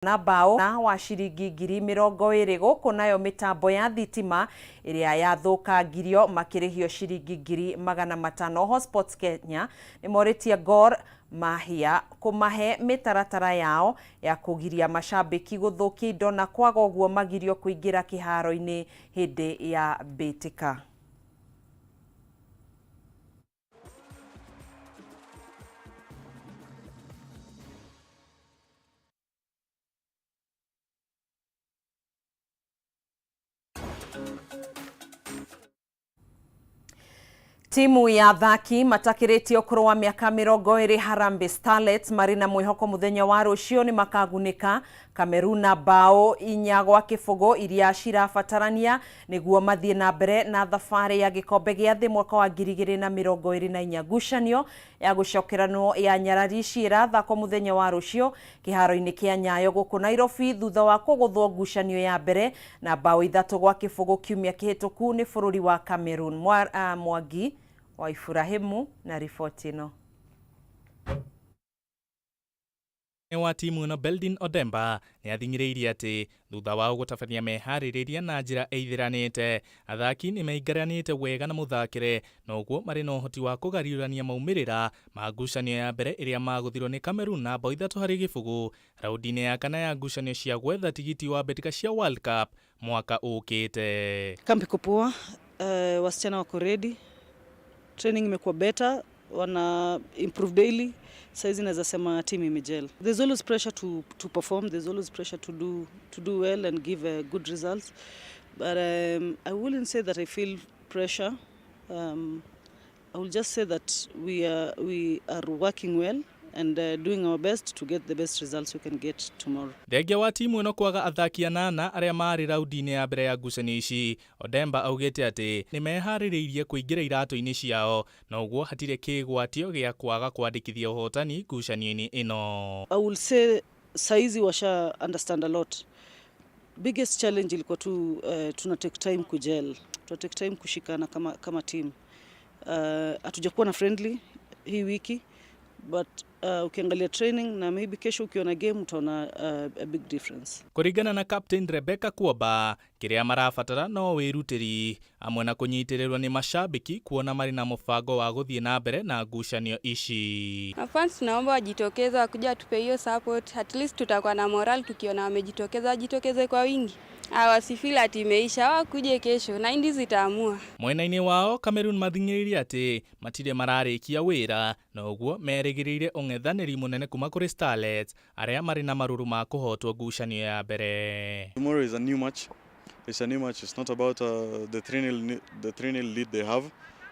Na mbaũ na wa ciringi 20,000 gũkũ nayo mĩtambo ya thitima ĩrĩa yathũkangirio makĩrĩhio ciringi 500,000. Oho Sports Kenya nĩmorĩtie Gor Mahia kũmahe mĩtaratara yao ya kũgiria macambĩki gũthũkia indo na kwaga ũguo magirio kũingĩra kĩharo-inĩ hĩndĩ ya mbĩtĩka. Timu ya athaki matakĩrĩtie ũkũrũ wa mĩaka 20 Harambee Starlets marĩ na mwĩhoko mũthenya wa rũciũ nĩ makagunĩka Cameroon na mbaũ 4-0 iria cirabatarania nĩguo mathiĩ na mbere na thabarĩ ya gĩkombe gĩa thĩ mwaka wa 2024. Ngucanio ya gũcokeranwo ya nyarari ici ĩrathakwo mũthenya wa rũciũ kĩharo-inĩ kĩa Nyayo gũkũ Nairobi thutha wa kũgũthwo ngucanio ya mbere na mbaũ 3-0 kiumia kĩhĩtũku nĩ bũrũri wa Cameroon. Mwangi wa Iburahĩmu na riboti ĩno. Wa timu ĩno Beldin Odemba nĩ athing'ĩrĩirie atĩ thutha wao gũtabania meharĩrĩria na njĩra ĩithĩranĩte, athaki nĩ meingĩranĩte wega na mũthakĩre na ũguo marĩ na ũhoti wa kũgariũrania maumĩrĩra ma ngucanio ya mbere ĩrĩa magũthirwo nĩ Cameroon na mbaũ 3-0 raundi-inĩ ya kana ya ngucanio cia gwetha tigiti wa mbĩtĩka cia World Cup mwaka ũkĩte. Kambi iko poa, wasichana wako ready, training imekuwa better, wana improve daily. Saizi naweza sema team imegel. There's always pressure to perform, there's always pressure to do well and give good results. But I wouldn't say that I feel pressure. I will just say that we are working well and doing our best to get the best results we can get tomorrow. Thengia wa timu ĩno kwaga athaki anana arĩa marĩ raundi-inĩ ya mbere ya ngucanio ici, Odemba augĩte atĩ nĩ meharĩrĩirie kũingĩra iratũ-inĩ ciao na ũguo hatirĩ kĩgwatio gĩa kwaga kwandĩkithia ũhotani ngucanio-inĩ ĩno. I will say saizi washa understand a lot. Biggest challenge ilikuwa tu tuna take time kugel, tuna take time kushikana kama team. Hatujakuwa na friendly hii wiki, but ukiangalia training na maybe kesho ukiona game utaona a big difference. Kũringana na Captain Rebecca Kuoba, kĩrĩa marabatara no wĩrutĩri hamwe na kũnyitĩrĩrwo nĩ mashabiki kuona marĩ na mũbango wa gũthiĩ na mbere na ngucanio ici. Mafans tunaomba wajitokeze, wakuja watupe hiyo support. At least tutakuwa na moral tukiona wamejitokeza, wajitokeze kwa wingi. Wasifeel ati imeisha, wakuje kesho na indi zitaamua. Mwena-inĩ wao Cameroon mathing'ĩrĩirie atĩ matirĩ mararĩkia wĩra na ũguo merĩgĩrĩire ũng'ethanĩri mũnene kuma kũrĩ Starlets arĩa marĩ na marũrũ ma kũhotwo ngucanio ya mbere. Tomorrow is a new match. It's a new match. It's not about the 3-0 the 3-0 lead they have.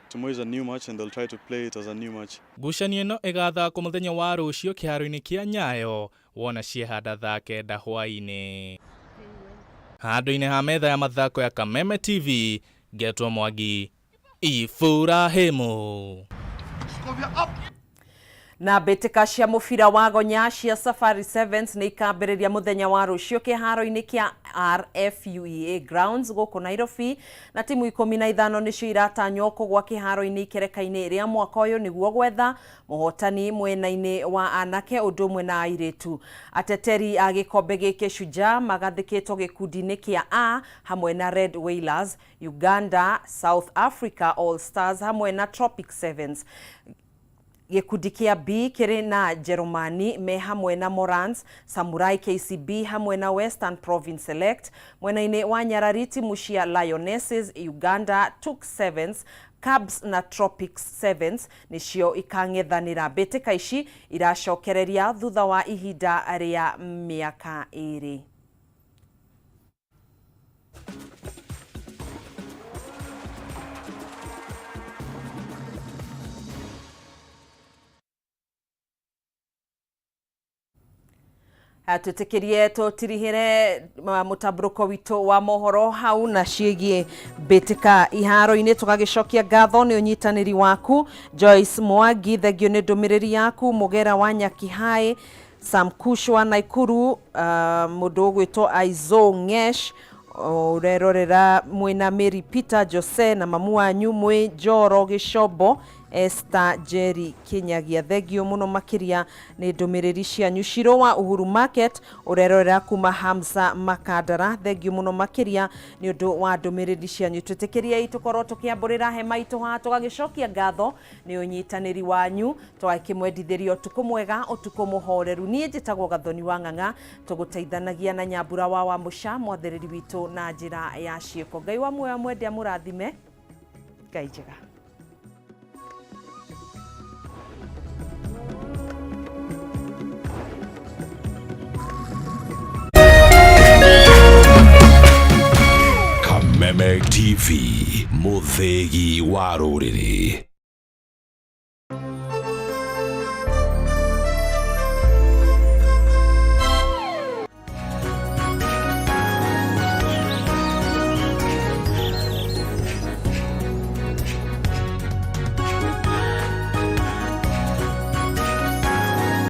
Tomorrow is a new match and they'll try to play it as a new match. Ngucanio ĩno ĩgathakwo mũthenya wa rũciũ kĩharo-inĩ kĩa Nyayo wona ciehanda thaa 9 hwaĩ-inĩ. Handũ-inĩ ha metha ya mathako ya Kameme TV, ngetwo Mwangi Iburahĩmu. Na mbĩtĩka cia mũbira wa gonya cia Safari Sevens nĩ ikambĩrĩria mũthenya wa rũciũ kĩharo-inĩ kĩa RFUEA Grounds gũkũ Nairobi, na timu 15 nĩcio iratanywo kũgwa kĩharo-inĩ ikereka-inĩ rĩa mwaka ũyũ nĩguo gwetha mũhotani mwena-inĩ wa anake ũndũ ũmwe na airĩtu. Ateteri a gĩkombe gĩkĩ Shujaa magathĩkĩtwo gĩkundi-inĩ kĩa A hamwe na Red Wailers, Uganda, South Africa All Stars hamwe na Tropic Sevens. Gĩkundi kĩa B kĩrĩ na Jerumani me hamwe na Morans, Samurai KCB hamwe na Western Province Select. Mwena-inĩ wa nyarari timu cia Lionesses, Uganda, Tuk Sevens, Cubs na Tropics Sevens nĩcio ikang'ethanĩra. Mbĩtĩka ici iracokereria thutha wa ihinda rĩa mĩaka 2. Twĩtĩkĩrie tũtirihĩre mũtambũrũko witũ wa mohoro hau na ciĩgiĩ mbĩtĩka iharo-inĩ, tũgagĩcokia ngatho nĩ ũnyitanĩri waku. Joyce Mwangi, thengio nĩ ndũmĩrĩri yaku. Mũgera wa Nyakihai, Sam Kush wa Naikuru, mũndũ ũgwĩtwo Aizo Ngesh ũrerorera mwĩna Mary Peter Jose na mamu wanyu mwĩ Njoro Gĩcombo. Esther Jerry Kinyagia. Thengio muno makiria ni ndumiriri cianyu. Ciro wa Uhuru Market urerorera kuma Hamza Makandara, thengio muno makiria ni undu wa ndumiriri cianyu. Twitikirie tukorwo tukiamburira hema itu haha, tugagicokia ngatho ni unyitaniri wanyu, tugakimwendithiria utuku mwega, utuku muhoreru. Nie njitagwo Gathoni wa Ng'ang'a, tuguteithanagia na Nyambura wa Muca, mwathiriri witu na njira ya ciiko. Ngai wa muoyo mwende amurathime. Ngai njega. Kameme TV, mũthĩgi wa rũrĩrĩ.